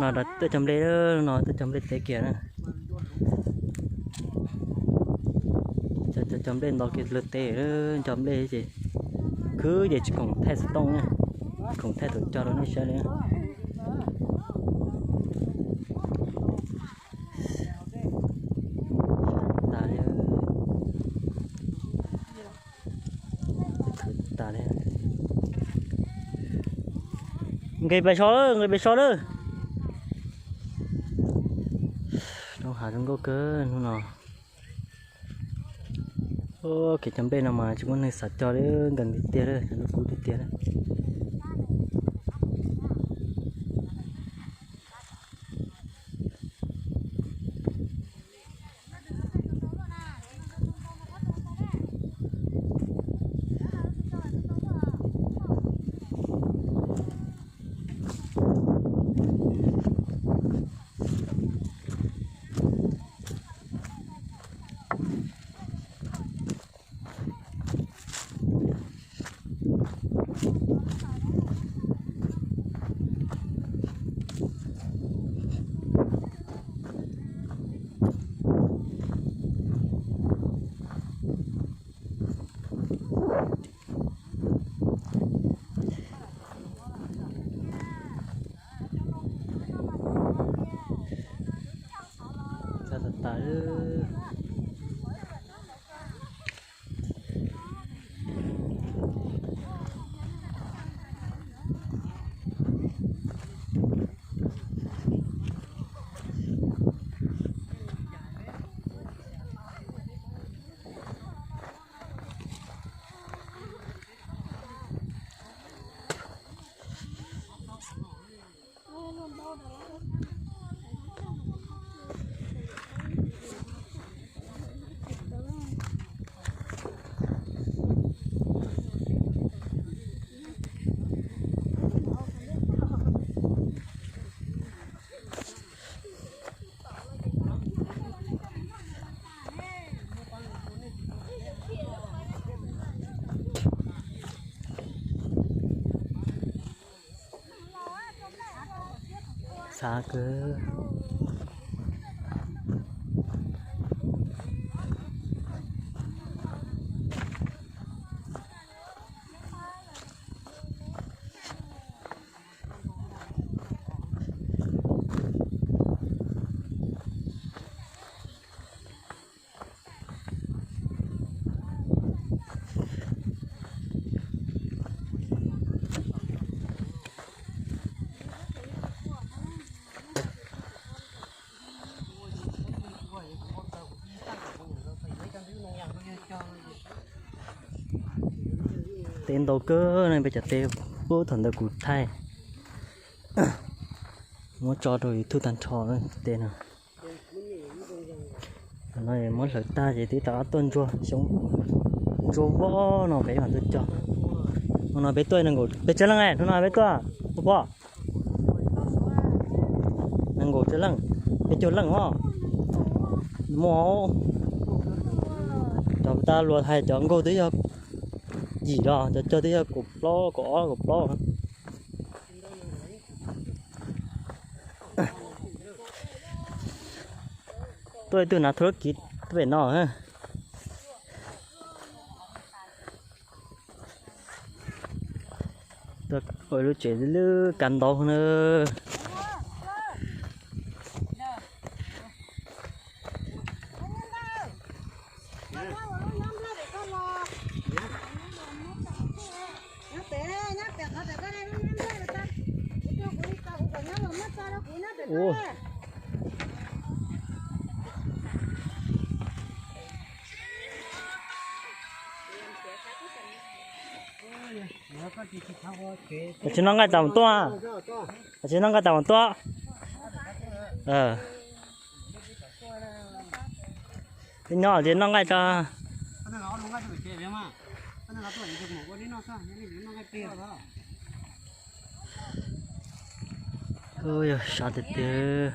No tuaj cog nplej, no tuaj cog nplej teb kiag na. Cov nplej ntau kiag lawm teb, cog nplej ces khwb ces tsis khoom thaij xov tooj na, khoom thaij thaum cog rau nej saib li. Tas li. Khwb tas li. Nqis pais so lawm, nqis pais so lawm. Roob hav zoo nkauj kawg hnub no. Kev cog nplej no mas tsis muaj neeg xav cog li, nkees tiag tiag li, cov nplej kub tiag tiag li. Xav kawg. Teb ntau kawg no, peb cov teb puag thaum ntawd kuv thaij muab tso rau YouTube tag nrho teb no. No muab hlawv tag ces twb tau ob tuaj ntsuag xyoob ntsuag voj no peb mam tuaj cog. Hnub no peb tuaj nees nkaum peb caug leej, hnub no peb tuaj ua poj nees nkaum caug leej, peb caug leej os. Muaj cov tas luag hais cov nkaug twb yog yim los cov cog twb yog kaum plaub kaum ob kaum plaub. Tuaj ib tug nav thu lab kiv pem no. Ua lub tsev lub kav ntau na. Ua Tsis noj nqaij tas mus tuaj. Tsis noj nqaij tas mus tuaj. Peb nyob ces noj nqaij tso. Yog sab tiag tiag.